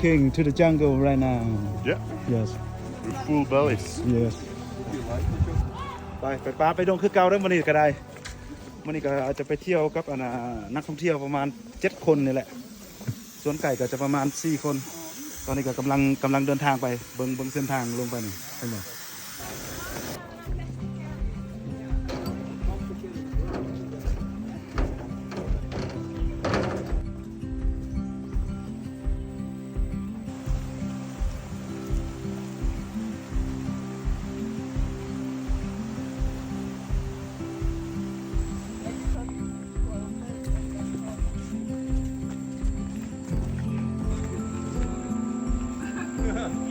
King to the jungle right now. Yeah. Yes. With full bellies. Yes. ໄປ ໄປປ່າໄປດົງຄືເກົ່າເດີ ມື້ນີ້ກໍໄດ້. ມື້ນີ້ກໍຈະໄປທ່ຽວກັບ ອັນນ່າ ນັກທ່ອງທ່ຽວປະມານເຈັດຄົນນີ້ແຫຼະ. ສ່ວນໄກກໍຈະປະມານສີ່ຄົນ. ຕອນນີ້ກໍກຳລັງ ກຳລັງເດີນທາງໄປ ເບິ່ງ ເບິ່ງເສັ້ນທາງລົງໄປນີ້.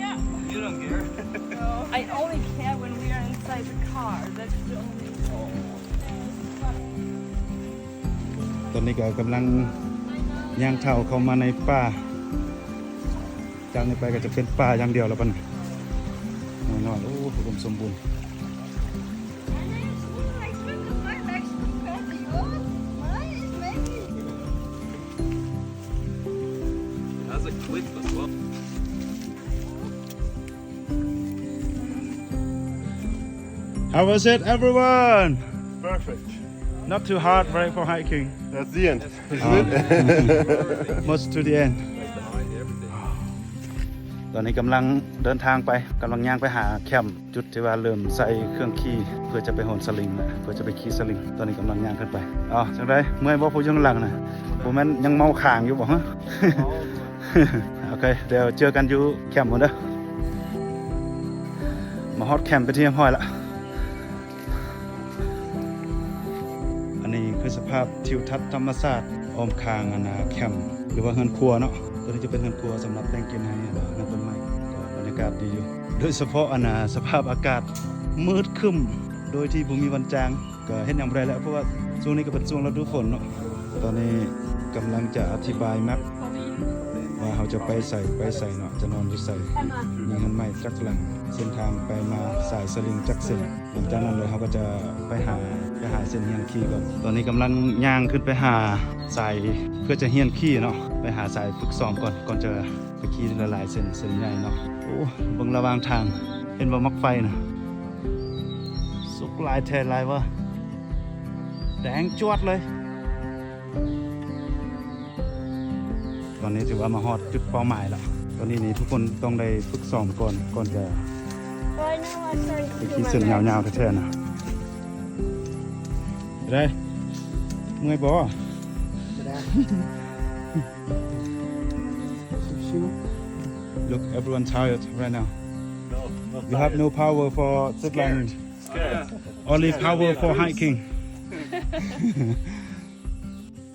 Yeah. You don't care. No. I only care when we are inside the car. That's the only. ຕອນນີ້ກໍກຳລັງຍ່າງເທົ້າເຂົ້າມາໃນປ່າ. ຈາກນີ້ໄປກໍຈະເປັນປ່າຢ່າງດຽວແລ້ວບັດນີ້. ຫ້ວຍນ້ອຍ ໂອ້ ອຸດົມສົມບູນ. That's a cliff as well. How was it, everyone? Perfect. Not too hard, right, for hiking? That's the end, isn't it? Most to the end. ຕອນນີ້ກຳລັງເດີນທາງໄປ ກຳລັງຍ່າງໄປຫາແຄມ ຈຸດທີ່ວ່າເລີ່ມໃສ່ເຄື່ອງຂີ່ ເພື່ອຈະໄປໂຫນສະລິງ ເພື່ອຈະໄປຂີ່ສະລິງ. ຕອນນີ້ກຳລັງຍ່າງຂຶ້ນໄປ. ເອົາ ຈັ່ງໃດ ເມື່ອຍບໍ່ ຜູ້ຢູ່ຂ້າງຫຼັງນະ? ບໍ່ແມ່ນຍັງເມົາຄ້າງຢູ່ບໍ່? ໂອເຄ ດຽວເຈີກັນຢູ່ແຄມພຸ້ນເດີ. ມາຮອດແຄມເປັນທີ່ຮຽບຮ້ອຍລະ. ອັນນີ້ຄືສະພາບທິວທັດທຳມະຊາດອ້ອມຂ້າງ ອັນນ່າ ແຄມ ຫຼືວ່າເຮືອນຄົວເນາະ. ຕົວນີ້ຈະເປັນເຮືອນຄົວສຳລັບແຕ່ງກິນໃຫ້ ແລະ ເຮືອນຕົ້ນໄມ້ ກໍບັນຍາກາດດີຢູ່ ໂດຍສະເພາະ ອັນນ່າ ສະພາບອາກາດມືດຄຶ້ມໂດຍທີ່ບໍ່ມີວັນຈາງ. ກໍເຮັດຫຍັງບໍ່ໄດ້ແລ້ວ ເພາະວ່າຊ່ວງນີ້ກໍເປັນຊ່ວງລະດູຝົນເນາະ. ຕອນນີ້ກຳລັງຈະອະທິບາຍແມັບວ່າເຮົາຈະໄປໃສ ໄປໃສເນາະ ຈະນອນຢູ່ໃສ ມີເຮືອນໄມ້ຈັກຫຼັງ ເສັ້ນທາງໄປມາສາຍສະລິງຈັກເສັ້ນ. ຫຼັງຈາກນັ້ນເລີຍເຮົາກໍຈະໄປຫາ ໄປຫາເສັ້ນຮຽນຂີ່ກ່ອນ. ຕອນນີ້ກຳລັງຍ່າງຂຶ້ນໄປຫາສາຍ ເພື່ອຈະຮຽນຂີ່ເນາະ ໄປຫາສາຍຝຶກຊ້ອມກ່ອນ ກ່ອນຈະໄປຂີ່ຫຼາຍໆເສັ້ນ ເສັ້ນໃຫຍ່ເນາະ. ໂອ້ ເບິ່ງລະຫວ່າງທາງ ເຫັນບໍ່ໝາກໄຟນະ? ສຸກຫຼາຍແທ້ຫຼາຍວ່າ ແດງຈວດເລີຍ. ຕອນນີ້ຖືວ່າມາຮອດຈຸດເປົ້າໝາຍແລ້ວ. ຕອນນີ້ນີ້ທຸກຄົນຕ້ອງໄດ້ຝຶກຊ້ອມກ່ອນ ກ່ອນຈະໄປຂີ່ເສັ້ນຍາວໆແທ້ໆນະ. ໄດ້ ເມື່ອຍບໍ່? ບໍ່ໄດ້. Look, everyone tired right now. No, not tired. You have no power for zip lining. Scared. Scared. Only power for hiking.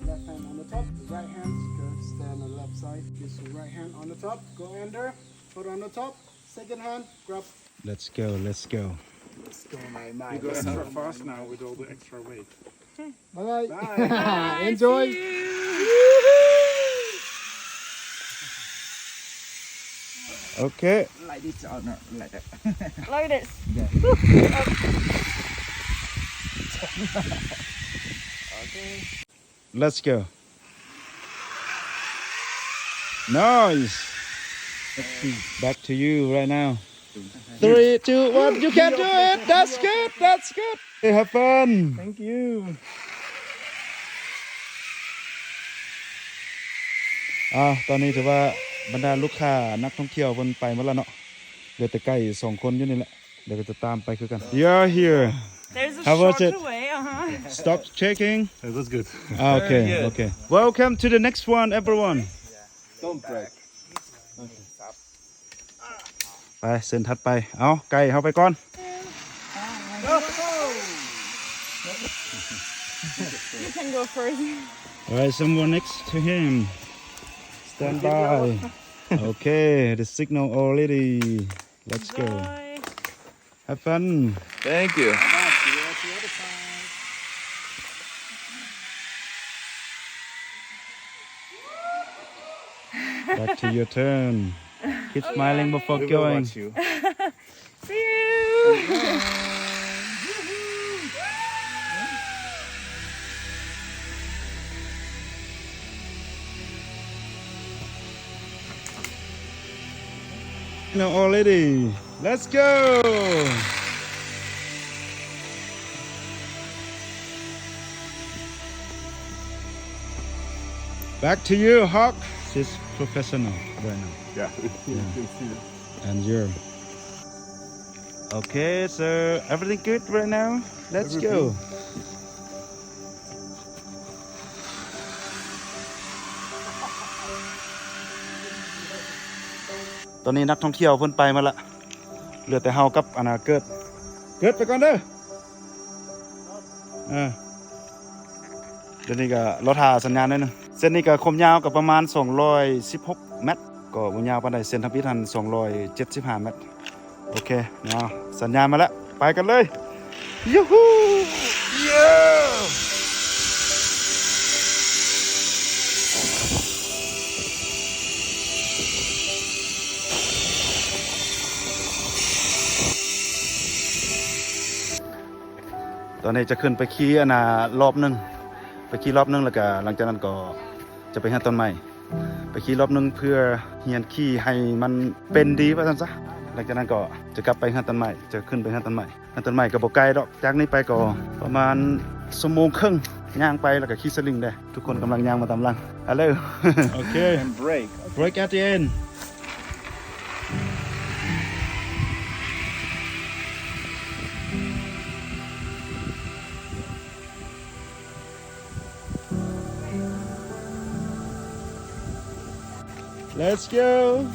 Left hand on the top, right hand, go stand on the left side. This right hand on the top, go under, put on the top, second hand, grab. Let's go, let's go. Let's go, my man. You go extra fast now with all the extra weight. Bye bye. Bye. Enjoy. See you. Okay. Like this or not? Like that. Like this. Yeah. Okay. Let's go. Nice. Back to you right now. Three, two, one. You can do it. That's good. That's good. Hey, have fun. Thank you. ອ່າ ຕອນນີ້ຖືວ່າບັນດາລູກຄ້ານັກທ່ອງທ່ຽວເພິ່ນໄປໝົດແລ້ວເນາະ ເຫຼືອແຕ່ໄກສອງຄົນຢູ່ນີ້ແຫຼະ ດຽວກໍຈະຕາມໄປຄືກັນ. You're here. There's a shorter way. Uh-huh. Stop shaking. It was good. Ah, okay, okay. Welcome to the next one, everyone. Don't break. ໄປ ເສັ້ນຖັດໄປ. ເອົາ ໄກ່ເຮົາໄປກ່ອນ. You can go first. All right, someone next to him. Stand by. Okay, the signal already. Let's go. Enjoy. Have fun. Thank you. Back to your turn. Keep smiling before going. We will watch you. See you. Already. Let's go. Back to you, Hawk. She's professional right now. Yeah, you can see it. And you're okay, so everything good right now? Let's go. ຕອນນີ້ນັກທ່ອງທ່ຽວເພິ່ນໄປໝົດລະ ເຫຼືອແຕ່ເຮົາກັບອັນນ່າເກີດ ເກີດໄປກ່ອນເດີ. ເອີ ດຽວນີ້ກໍລໍຖ້າສັນຍານໜ້ອຍໜຶ່ງ. ເສັ້ນນີ້ກໍຄວາມຍາວກໍປະມານສອງຮ້ອຍສິບຫົກແມັດ ກໍບໍ່ຍາວປານໃດ. ເສັ້ນທຳອິດຫັ້ນສອງຮ້ອຍເຈັດສິບຫ້າແມັດ. ໂອເຄ ເນາະ ສັນຍານມາແລ້ວ ໄປກັນເລີຍ. ຢູຮູ້ ເຢ້ ຕອນນີ້ຈະຂຶ້ນໄປຂີ່ອັນນ່າລອບໜຶ່ງ ໄປຂີ່ລອບໜຶ່ງ ແລ້ວກະຫຼັງຈາກນັ້ນກໍຈະໄປເຮືອນຕົ້ນໄມ້ ໄປຂີ່ລອບໜຶ່ງເພື່ອຮຽນຂີ່ໃຫ້ມັນເປັນດີວ່າຊັ້ນຊະ. ຫຼັງຈາກນັ້ນກໍຈະກັບໄປເຮືອນຕົ້ນໄມ້ ຈະຂຶ້ນໄປເຮືອນຕົ້ນໄມ້. ເຮືອນຕົ້ນໄມ້ກໍບໍ່ໄກດອກ ຈາກນີ້ໄປກໍປະມານຊົ່ວໂມງເຄິ່ງ ຍ່າງໄປ ແລ້ວກໍຂີ່ສະລິງເດ້. ທຸກຄົນກຳລັງຍ່າງມາຕາມຫຼັງ. Hello. Okay. And brake. Brake at the end. Let's go.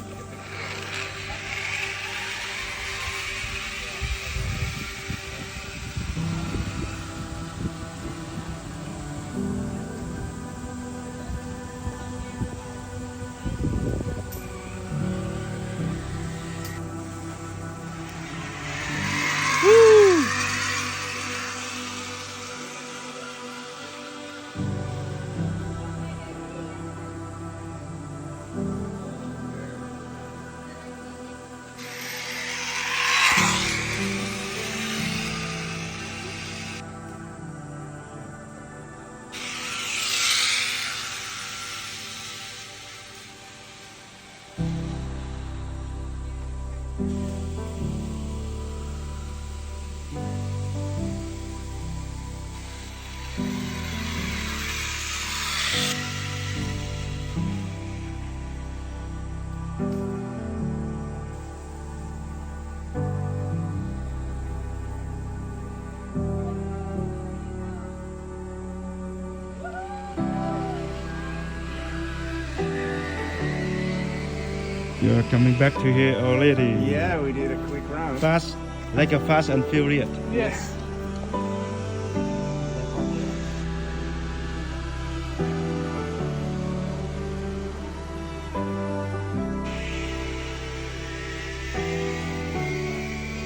You're coming back to here already. Yeah, we did a quick round. Fast, like a Fast and Furious. Yes.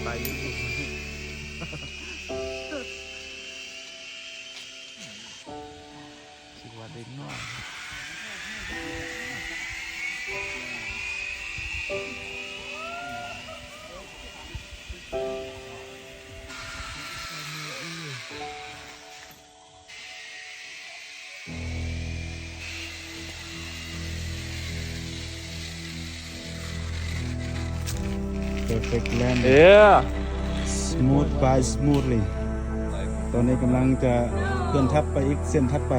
ໄປຢູ່ ຄິດວ່າເດັກນ້ອຍ. Perfect landing. Yeah. Smooth by smoothly. ຕອນນີ້ກຳລັງຈະເຄື່ອນທັບໄປອີກເສັ້ນຖັດໄປ.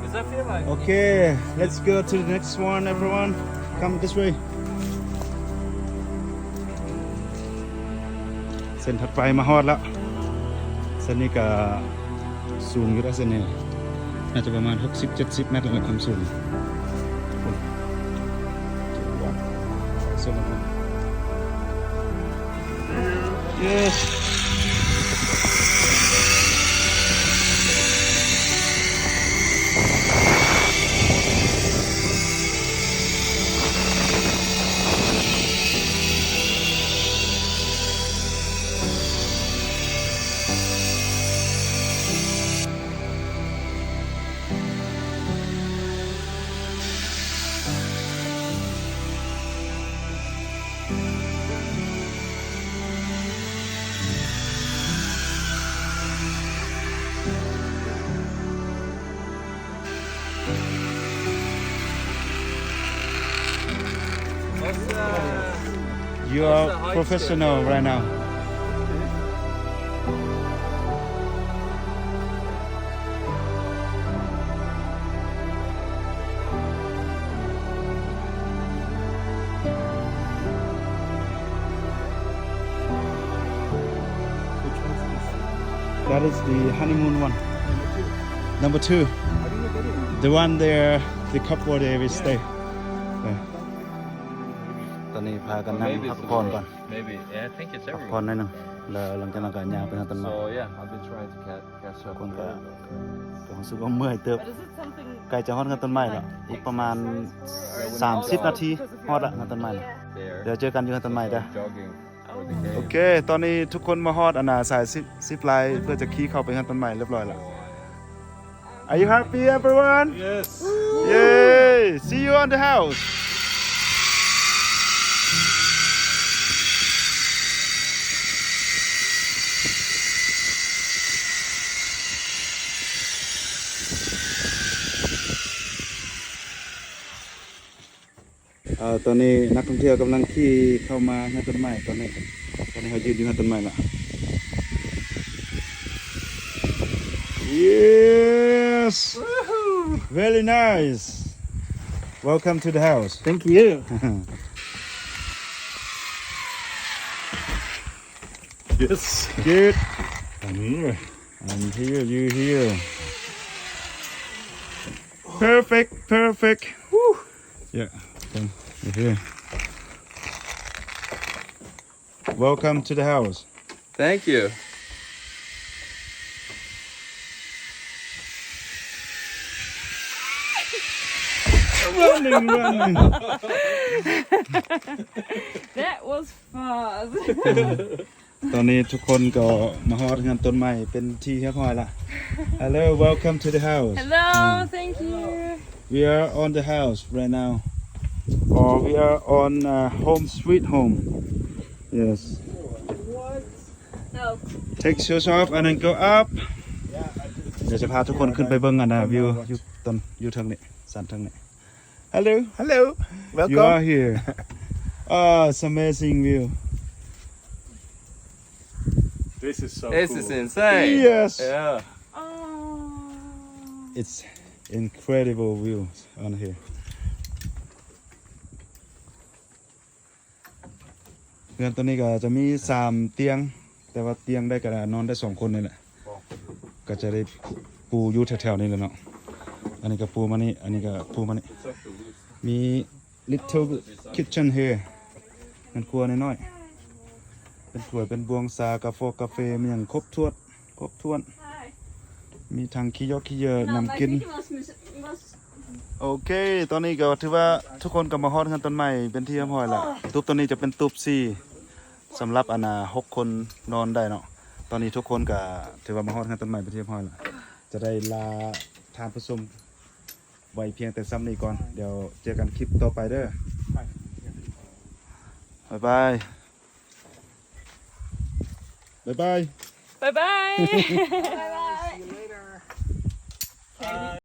Does that feel like? Okay, let's go to the next one, everyone. Come this way. ເສັ້ນຖັດໄປມາຮອດແລ້ວ. ເສັ້ນນີ້ກະສູງຢູ່ເດ້ ເສັ້ນນີ້ໜ້າຈະປະມານຫົກສິບເຈັດສິບແມັດແຫຼະ ຄວາມສູງ. ເສັ້ນນີ້ Yes. What's up? You are professional right now. That is the honeymoon one. Number two. The one there, the couple there will stay. ຕອນນີ້ພາກັນນັ່ງພັກຜ່ອນກ່ອນ Maybe. Yeah, I think it's ພັກຜ່ອນ everyone. ໜ້ອຍໜຶ່ງ ແລ້ວຫຼັງຈາກນັ້ນກໍຍ່າງໄປຫາຕົ້ນໄມ້. So, yeah, I've been trying to ca-, catch up. ຄົນກໍ here. ກໍຮູ້ສຶກວ່າເມື່ອຍເຕີບ But is it something ໃກ້ຈະຮອດເຮືອນຕົ້ນໄມ້ແລ້ວ ອີກປະມານ ສາມສິບນາທີ ຮອດລະເຮືອນຕົ້ນໄມ້. Yeah. ດຽວເຈີກັນຢູ່ເຮືອນຕົ້ນໄມ້ເດີ. Jogging for the game. ໂອເຄ ຕອນນີ້ທຸກຄົນມາຮອດອັນນ່າສາຍຊິບ ຊິບໄລ ເພື່ອຈະຂີ່ເຂົ້າໄປເຮືອນຕົ້ນໄມ້ຮຽບຮ້ອຍລະ. Are you happy, everyone? Yes. Yay! See you on the house. ເອີ ຕອນນີ້ນັກທ່ອງທ່ຽວກຳລັງຂີ່ເຂົ້າມາເຮືອນຕົ້ນໄມ້ ຕອນນີ້ ຕອນນີ້ເຮົາຢືນຢູ່ເຮືອນຕົ້ນໄມ້ລະ. Yes. Very nice. Welcome to the house. Thank you. Yes. Good. I'm here. I'm here. You here. Perfect. Perfect. Woo. Yeah. Come. You're here. Welcome to the house. Thank you. Running, running. That was fast. ຕອນນີ້ທຸກຄົນກໍມາຮອດເຮືອນຕົ້ນໄມ້ເປັນທີ່ຮຽບຮ້ອຍລະ. Hello, welcome to the house. Hello, thank you. We are on the house right now. Or we are on, uh, home sweet home. Yes. Take shoes off and then go up. ດຽວຈະພາທຸກຄົນຂຶ້ນໄປເບິ່ງອັນນ່າ ວິວຢູ່ຕົ້ນ ຢູ່ເທິງນີ້ ສັນເທິງນີ້. Hello. Hello. You are here. Welcome. Ah, it's amazing view. This is so cool. This is insane. Yes. Yeah. Oh. It's incredible views on here. ເຮືອນໂຕນີ້ກໍຈະມີສາມຕຽງ ແຕ່ວ່າຕຽງໃດກໍນອນໄດ້ສອງຄົນນີ້ແຫຼະ. ກໍຈະໄດ້ປູຢູ່ແຖວໆນີ້ແຫຼະເນາະ. ອັນນີ້ກໍປູມານີ້ ອັນນີ້ກໍປູມານີ້. ມີ little kitchen here. ເຮືອນຄົວນ້ອຍໆ ເປັນຖ້ວຍເປັນບ່ວງ ຊາ ກາຟອກກາເຟ ມີຫຍັງຄົບຖ້ວນ ຄົບຖ້ວນ. ມີຖັງຂີ້ຢອກຂີ້ເຫຍື້ອ ນ້ຳກິນ. ໂອເຄ ຕອນນີ້ກໍຖືວ່າທຸກຄົນກໍມາຮອດເຮືອນຕົ້ນໄມ້ເປັນທີ່ຮຽບຮ້ອຍລະ. ຕູບໂຕນີ້ຈະເປັນຕູບສີ່ ສຳລັບອັນນ່າ ຫົກຄົນນອນໄດ້ເນາະ. ຕອນນີ້ທຸກຄົນກໍຖືວ່າມາຮອດເຮືອນຕົ້ນໄມ້ເປັນທີ່ຮຽບຮ້ອຍລະ. ຈະໄດ້ລາທ່ານຜູ້ຊົມໄວ້ພຽງແຕ່ສ່ຳນີ້ກ່ອນ. ດຽວເຈີກັນຄລິບຕໍ່ໄປເດີ. ບາຍບາຍ. ບາຍບາຍ. ບາຍບາຍ. See you later.